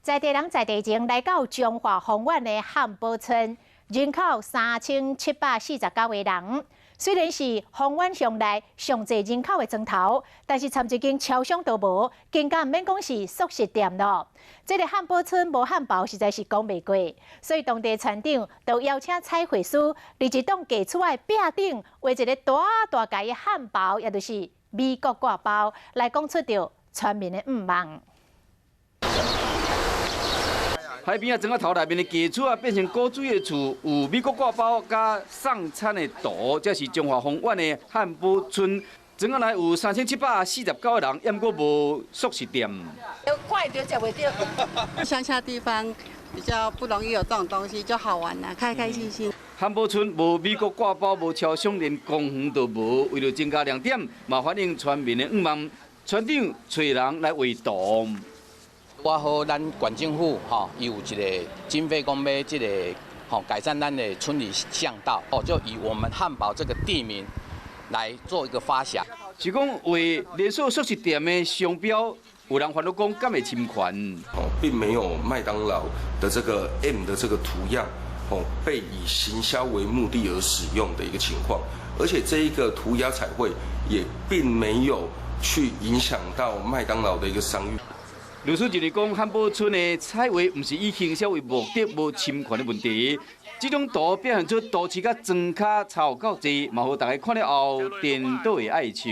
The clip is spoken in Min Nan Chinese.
在地人在地情來到彰化豐原的漢寶村，人口3749個人。雖然是豐原鄉內上濟人口的莊頭，但是參一間超商都無，更加毋免講是速食店囉。這个漢堡村無漢堡實在是講袂過，所以當地村長就邀請彩繪師，佇一棟舊厝的壁頂畫一个大大个的漢堡，也就是美國割包，來講出著村民的願望。海邊仔莊仔頭內面的舊厝啊，變成古錐的厝，有美國割包佮送餐的圖，這是彰化豐原的漢堡村。莊仔內有3749個人，猶閣無速食店。怪著食袂著。鄉下地方比較不容易有這種東西，就好玩啦，開開心心。漢堡村無美國割包，無超商，連公園都無。為著增加亮點，嘛反映村民的願望。村長揣人來畫圖。拄好，咱縣政府吼，伊有一个經費，講欲這个吼改善咱的村里巷道，哦，就以我們漢堡這個地名來做一個發想。是講畫連鎖速食店的商標，有人煩惱講敢會侵權？哦，並沒有麥當勞的這個 M 的這個圖樣，哦，被以行銷為目的而使用的一個情況，而且這一個塗鴉彩繪也並沒有去影響到麥當勞的一個商譽。律師就是講，漢堡村的彩畫毋是以行銷為目的，無侵權的問題。這種圖表現出都市佮莊跤差有夠濟，嘛予大家看了後顛倒會愛笑。